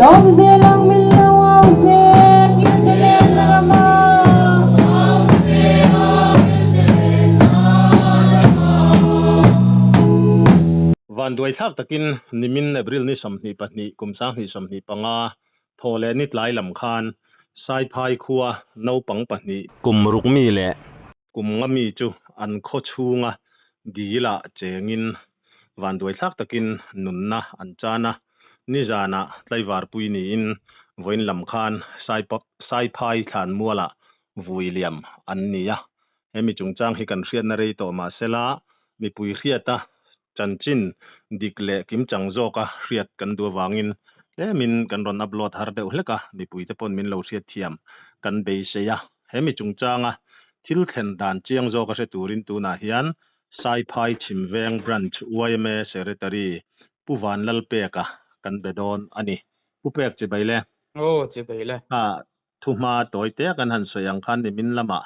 Lawm zel ang min lo au se Israel rama. Vanduai thlak takin nimin April ni 22 kum 2025 thaw leh ni tlai lam khan Saiphai khua naupang pahnih kum ruk mi leh kum nga mi chu an khaw chhunga dil ah chengin vanduai thlak takin nunna an chan a, nizanah tlaivarpui niin vawiin lam khan Saiphai thlanmualah vui liam an ni a. Hemi chungchang hi kan hriatna rei tawh mahsela mipui hriata chanchin dik leh kimchang zawka hriat kan duh avangin tlemin kan rawn upload har deuh hlek a, mipuite pawn min lo hriatthiam kan beisei a. Hemi chungchanga thil thlen dan chiang zawka hre turin tunah hian Saiphai Chhimveng Branch yma Secretary Pu Vanlalpeka kan be dawn a ni. Pu Pek chibai le. Aw chibai le. A thuhma tawi te kan han sawi ang khan nimin lamah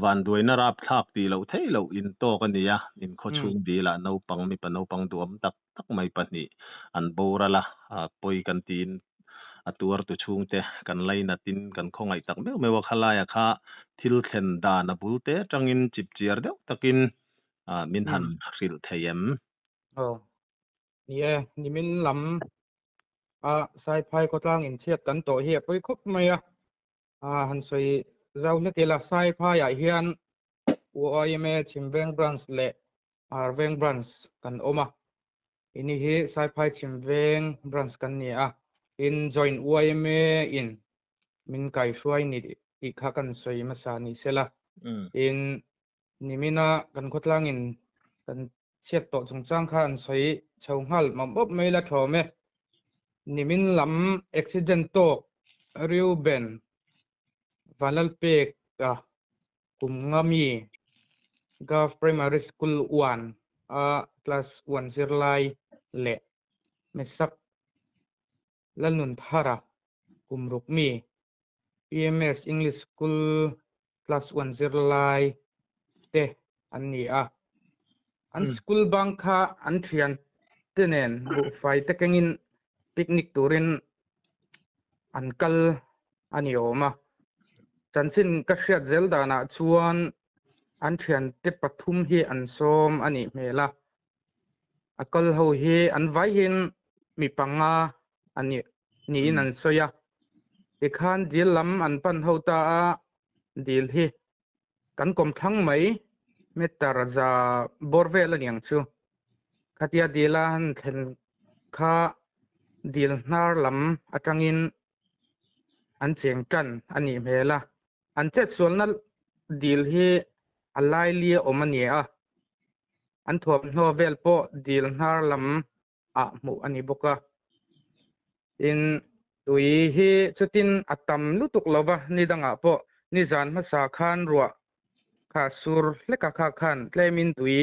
vanduaina rapthlak tih loh theih loh in tawk a ni a, in khawchhung dilah naupang mipa naupang duhawm tak tak mai pahnih an boral a, pawi kan tiin a tuartu chhungte kan lainatin kan khawngaih tak meuh meuh a, khalaia kha thil thlen dan a bul te atangin chipchiar deuh takin min han hrilh thei em? Aw, ni e, nimin lam a Saiphai khawtlang inchhiat kan tawh hi a pawi khawp mai a, han sawi zau hlek ila Saiphaiah hian YMA Chhimveng Branch leh Arveng Branch kan awm a, ini hi Saiphai Chhimveng Branch kan ni a, tin Joint YMA in min kaihruai ni tih kha kan sawi hmasa ni sela, tin nimina kan khawtlangin kan chhiat tawh chungchang kha an sawi chho nghal mawp mawp mai la thawm e. Nimin lam accident tawk Reuben Vanlalpeka kum nga mi Gov Primary School 1 a class 1 zirlai leh Mesak Lalnunthara kum ruk mi PMS English School class 1 zirlai te an ni a. An school bang kha an thian te nen buhfai te kengin picnic turin an kal a ni awm a. Chanchin ka hriat zel danah chuan an thian te pathum hi an sawm a nih hmel a. A kal ho hi an vaihin mi panga a ni niin an sawi a. Tikhan dil lam an pan ho ta a, dil hi kan kawm thlang mai meter za bawr vel a niang chu. Khatia dil a han thlen kha dil hnar lam atangin an cheng tan a nih hmel a. An chetsualna dil hi a laili a awm a ni a, an thuamhnaw vel pawh dil hnar lam ah hmuh a ni bawk a. Tin, tui hi chutin a tam lutuk lo va, ni dangah pawh nizan hmasa khan ruah kha sur hleka kha khan tlemin tui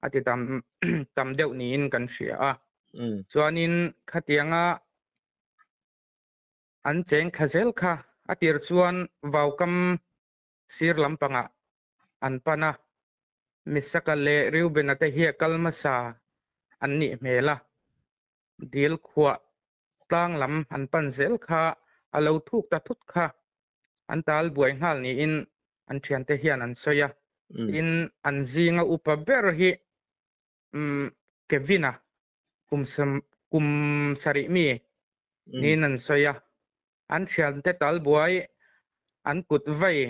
a ti tam tam deuh niin kan hria a. Chuanin khatianga an cheng thla zel kha a tir chuan vaukam sir lampangah an pan a, Misaka leh Reubena te hi a kal hmasa an nih hmel a, dil khuah tlang lam an pan zel kha a lo thuk ta thut kha an tal buai nghal niin an thiante hian an sawi a, tin an zinga upa ber hi Kevin-a kum kum sarih mi niin an sawi a, an thiante tal buai an kut vai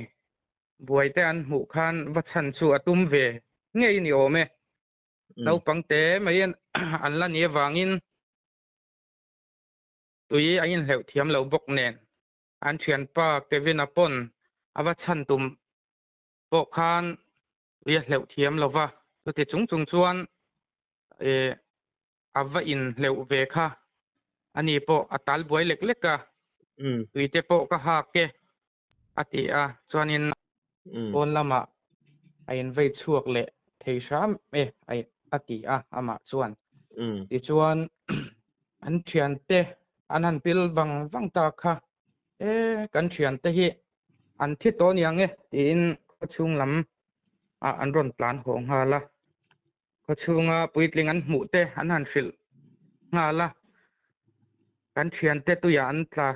buai te an hmuh khan va chhan chu a tum ve ngei ni awm e. Naupang te mai an la ni avangin tui a inhleuh thiam lo bawk nen an thianpa Kevin-a pawn a va chhan tum pawh khan tui a hleuh thiam lo va, chuti chung chung chuan a va inhleuh ve kha ani pawh a tal buai lek lek a, tui te pawh ka hak e a ti a, chuanin pawn lamah a invei chhuak leh thei hram e a ti a amah chuan. Tichuan an thiante an han pil vang vang ta kha, e kan thiante hi an thi tawh aniang e tiin khawchhung lam ah an rawn tlan haw nghal a. Khawchhunga puitling an hmuh te an han hrilh nghal a. Kan thiante tuiah an tla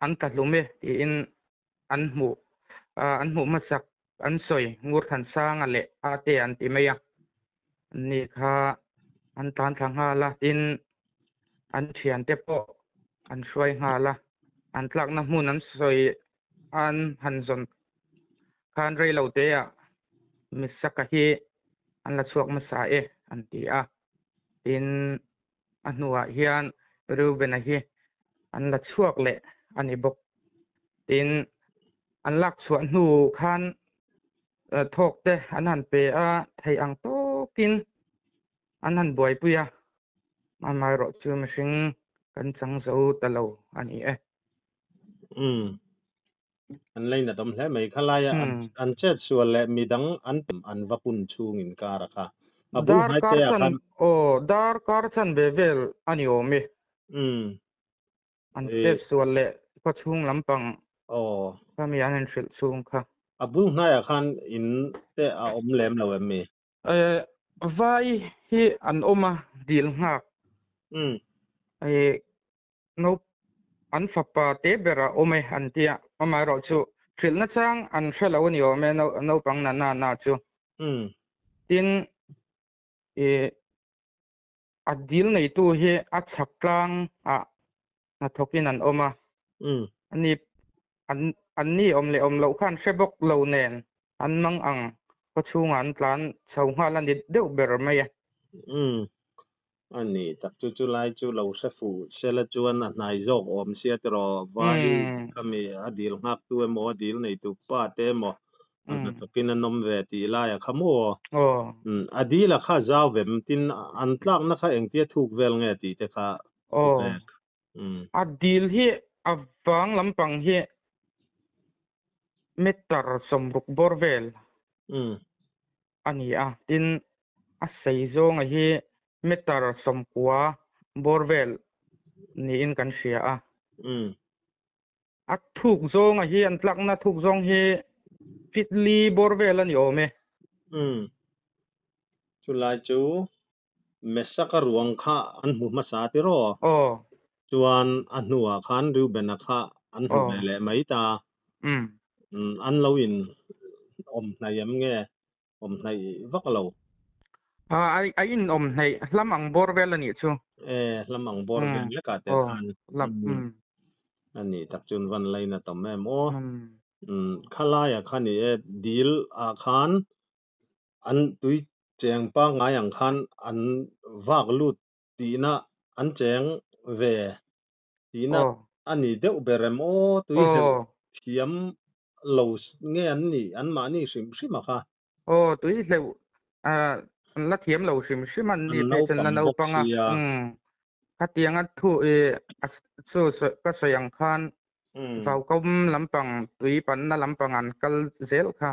an tla hlum e tiin an hmuh an hmuh hmasak an sawi Ngurthansanga leh Ate an ti mai a. Anni kha an tlan thla nghal a, tin an thiante pawh an hruai nghal a. An tlakna hmun an sawi an han zawn khan rei lo teah Misaka hi an la chhuak hmasa e an ti a. Tin a hnuah hian Reuben-a hi an la chhuak leh a ni bawk. Tin, an lak chhuah hnu khan thawk te an han pe a, theih ang tawkin an han buaipui a, amaherawhchu mihring kan chang zo ta lo a ni e. Umm. An lainat awm hle mai. Khalaia an chet sual leh midang an an va pun chhung inkar a kha. A bul Dar hnai kar te ah chan khan. aw dar kar chan ve vel a ni awm e. Umm. An E. chet sual leh khaw chhung lampang Aw. kha mi an inhrilh chhung kha. A bul hnaiah khan in te a awm lem lo em mi? E, vai hi an awm a dil nghak. Umm. E, No, an fapa te ber a awm e an ti a, amaherawh chu hrilh nachang an hre lo a ni awm e naupang na na na chu. Tin, ih a dil neitu hi a chhak tlang ah hnathawkin an awm a, ani an anni awm leh awm loh kha an hre bawk lo nen an mang ang khaw chhungah an tlan chho nghal a ni deuh ber mai e. A ni tak chu chu lai chu lo hre fuh sela chuan a hnai zawk awm sia tiraw vai khami a dil nghak tu emaw a dil nei tu pa te emaw a hnathawkin an awm ve tih lai a kha maw a dil a kha zau vem tin an tlakna kha engtia thuk vel nge tih te kha vek. A dil hi a vang lampang hi meter 60 bawr vel a ni a, tin a sei zawnga hi meter 90 bawr vel niin kan hria a. A thuk zawnga hi an tlakna thuk zawng hi feet li bawr vel a ni awm e. Chulai chu Mesaka ruang kha an hmu hmasa tiraw? Aw. Chuan a hnuah khan Reuben-a kha an hmu ve leh mai ta. An lo in awm hnaih em nge? Awm hnaih vak lo. A in awm hnaih hlam ang bawr vel a nih chu. E, hlam ang bawr vel lekah te khan. A nih tak chuan van lain a tam em aw. Khalaiah kha ni e, dil ah khan An tui cheng pangngai ang khan an vak lut tihna an cheng ve tihna a ni deuh ber em aw? Tui hleuh thiam lo nge an nih anmahni hrim hrim a kha? Aw, tui hleuh an la thiam lo hrim hrim an ni phei chuan la naupang a. Khatianga thu chu ka sawi ang khan Vaukawm lampang tui panna lampang an kal zel kha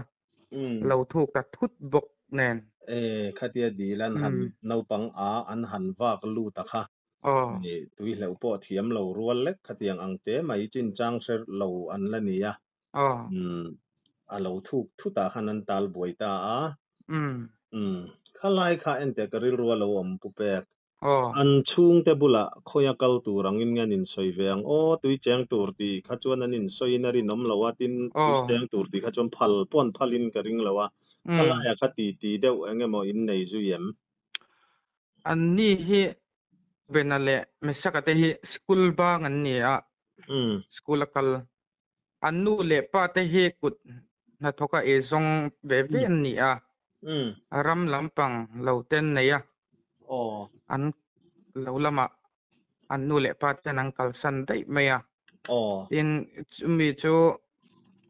lo thuk ta thut bawk nen. E, khatia dil an han naupang a an han vak lut a kha. Ni, tui hleuh pawh thiam lo rual lek khatiang ang te mai chinchang hre lo an la ni a. A lo thuk thut ah khan an tal buai ta a. Khalai kha enteh ka rilru a lo awm pu pek. An chhungte bulah khawia kal tur angin nge an insawi ve ang? Aw, tui cheng tur tih kha chuan an insawiin a rinawm lo a, tin, tui cheng tur tih kha chuan phal pawh an phalin ka ring lo a. Khalaia kha ti ti deuh eng emaw in nei zui em? Anni hi Bena leh Mesaka te hi school bang an ni a, school a kal. An nu leh pa te hi kut hnathawka eizawng ve ve an ni a, ram lampang lo te an nei a, an lo lamah an nu leh pa ten an kalsan daih mai a. Tin, chumi chu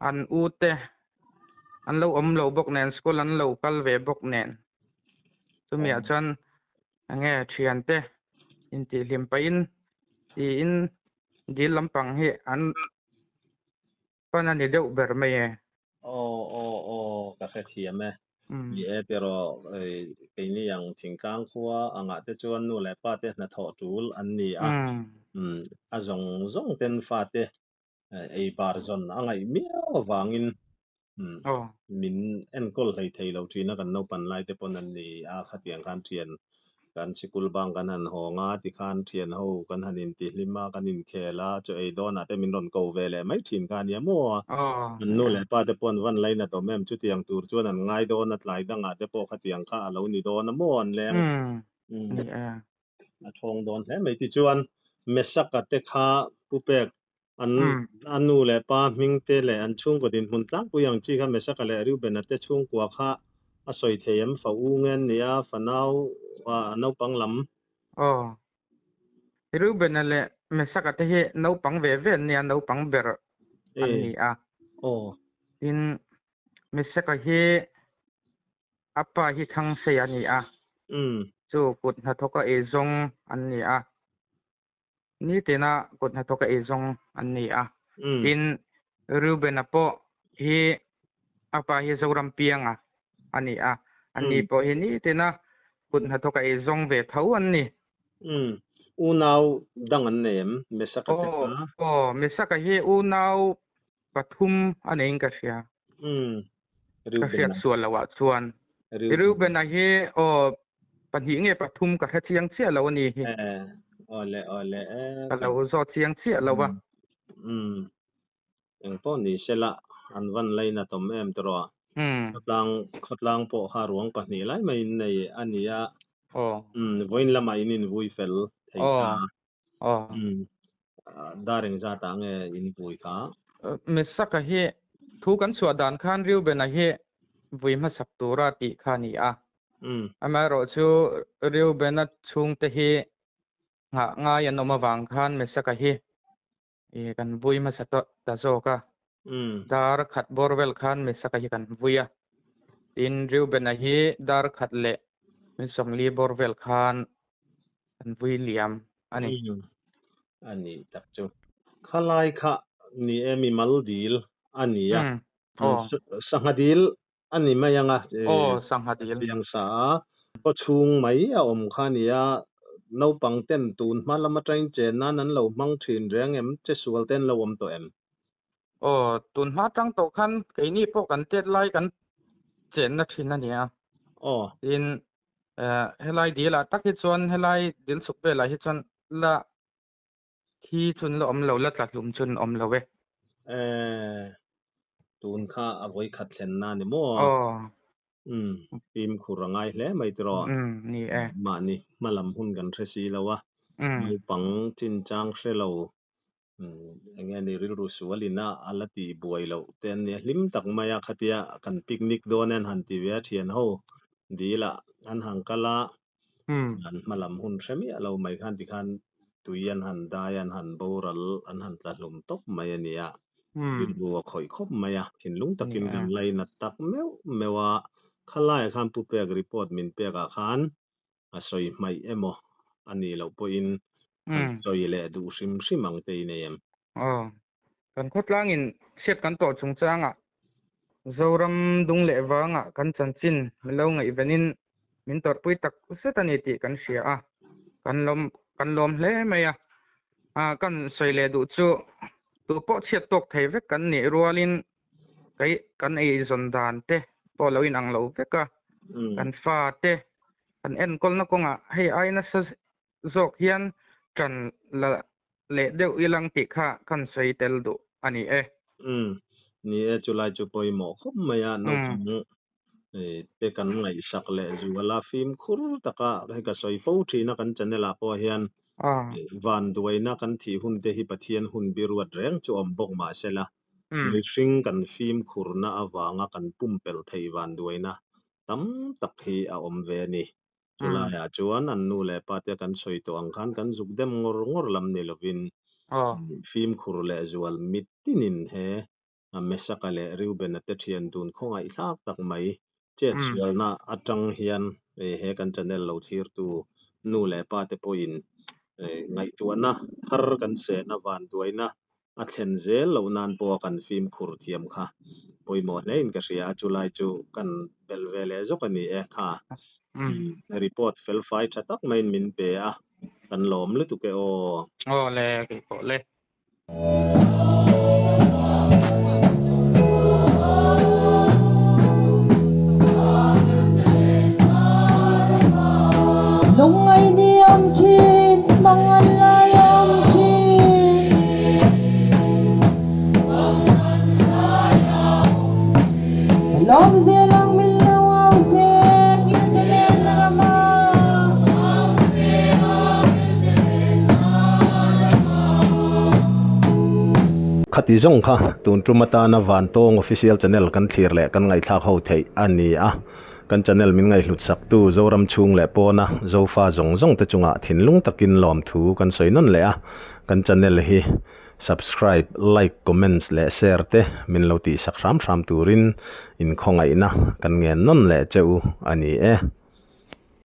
an u te an lo awm lo bawk nen, school an lo kal ve bawk nen, chumiah chuan enge thiante intihhlim pahin tiin dil lampang hi an pan a ni deuh ber mai e. Aw aw aw ka hrethiam e. Ni e tiraw keini ang thingtlang khua angah te chuan nu leh pa te hnathawh tul an ni a. A zawng zawng ten fate ei bar zawn a ngaih miau avangin min enkawl hlei thei lo thin a kan naupan lai te pawn an ni a khatiang khan thian. Kan sikul bang kan han hawng a, tikhan thian ho kan han intihlim a, kan inkhel a, chaw ei dawnah te min rawn ko ve leh mai thin kha a nia maw? An nu leh pa te pawh an van lainat awm em? Chutiang tur chuan an ngai dawn a, tlai dangah te pawh khatiang kha a lo ni dawn a maw an leng? A thawng dawn hle mai. Tichuan, Mesaka te kha Pu Pek An a nu leh pa hming te leh an chhungkaw dinhmun tlangpui ang chi kha Mesaka leh Reubena te chhungkua kha a sawi thei em? Fa u nge an nia, fa nau a naupang lam. Aw. Reubena leh Mesaka te hi naupang ve ve an nia, naupang ber an ni a. Aw. Tin, Mesaka hi a pa hi Thangsei a ni a. Chu kut hnathawka eizawng an ni a. Nitina kut hnathawk a eizawng an ni a. Tin, Reuben-a pawh hi a pa hi Zoram pianga a ni a. Ani pawh hi nitina kut hnathawk a eizawng ve tho an ni. Unau dang an nei em? Mesaka te kha? Aw, Mesaka hi unau pathum a neiin ka hria. Ka hriat sual loh ah chuan. Reuben-a hi aw pahnih nge pathum ka hre chiang chiah lo a ni hi. Awle awle e. Ka lo zawt chiang chiah lo a. Eng pawh ni se la an van lainat awm em tawh. Khawtlang khawtlang pawh kha ruang pahnih lai mai in nei a ni a. Vawiin lamah in invui fel thei ta. Dar engzat ah nge in vui kha? Mesaka hi thu kan chhuah dan khan Reuben-a hi vui hmasak tura tih kha a ni a. Amaherawh chu Reuben-a chhungte hi nghah ngai an awm avang khan Mesaka hi kan vui hmasa ta zawk a. Dar khat bawr vel khan Mesaka hi kan vui a. Tin, Reuben-a hi dar khat leh min 40 bawr vel khan kan vui liam a ni. A nih tak chu. Khalai kha ni e mimal dil a ni a. Sangha dil a ni mai ang a. Aw, sangha dil. Piang sa a, khaw chhung mai a awm kha a ni a. Naupang ten tun hma lam atangin chen nan an lo hmang thin reng em? Che sual te an lo awm tawh em? Aw, tun hma tang tawh khan keini pawh kan tet lai kan chenna thin a ni a. Aw. Tin, helai dil ah tak hi chuan helai dil chhuk velah hi chuan la thi chun la awm lo, la tla hlum chun awm lo e. Eh, tun kha a vawi khat thlen na ni maw? Aw. Umm, fimkhur a ngai hle mai tiraw? Umm, ni e. Mahni hmalam hun kan hre si lo a, naupang chinchang hre lo Eng nge ni rilru sual ina a la tih buai loh te an nia hlim tak mai a khatia kan picnic dawn e an han ti ve a thian ho dil ah an han kal a an hma lam hun hre miah lo mai khan tikhan tui an han dai a an han boral an han tla hlum tawp mai a nia rilru a khawih khawp mai a thinlung takin kan lainat tak meuh meuh a khalaiah khan Pu Pek report min pek ah khan a sawi hmaih emaw a nih loh pawhin an sawi leh duh hrim hrim ang te i nei em? Aw, kan khawtlangin chhiat kan tawh chungchangah Zoram dung leh vangah kan chanchin min lo ngaihvenin min tawrhpui tak zet a ni tih kan hria a, kan lawm kan lawm hle mai a. Kan sawi leh duh chu tu pawh chhiat tawk thei vek kan nih rualin Kei kan eizawn dan te pawh lo inang lo vek a, kan fa te kan enkawlna kawngah hei ai nasa zawk hian ṭan la leh deuh ilang tih kha kan sawi tel duh a ni e. Umm, ni e, chulai chu pawimawh khawp mai a, naupang te kan ngaihsak leh zual a, fimkhur taka hei ka sawi fo thin a kan channel ah pawh hian vanduaina kan thih hun te hi Pathian hun biruat reng chu awm bawk mahsela Mihring kan fimkhurna avanga kan pumpelh theih vanduaina tam tak hi a awm ve a ni. Chulaiah chuan an nu leh pa te kan sawi tawh ang khan kan zuk dem ngawr ngawr lam ni lovin fimkhur leh zual mitinin he Mesaka leh Reubena te thian dun khawngaihthlak tak mai chetsualna atang hian he kan channel lo thlirtu nu leh pa te pawhin ngaihtuahna thar kan sehna vanduaina A thlen zel loh nan pawha kan fimkhur thiam kha pawimawh hlein ka hria a, chulai chu kan belh ve leh zawk a ni e kha. Report felfai tha tak maiin min pe a, kan lawm lutuk e aw. Aw le, kei pawh le. Lung. Khati zawng kha tun tum atana Vantawng Official Channel kan thlir leh kan ngaihthlak ho theih a ni a. Kan channel min ngaihhlut saktu Zoram chhung leh pawna Zofa zawng zawng te chungah thinlung takin lawmthu kan sawi nawn leh a. Kan channel hi subscribe, like, comments leh share te min lo tihsak hram hram turin inkhawngaihna kan ngen nawn leh che u a ni e.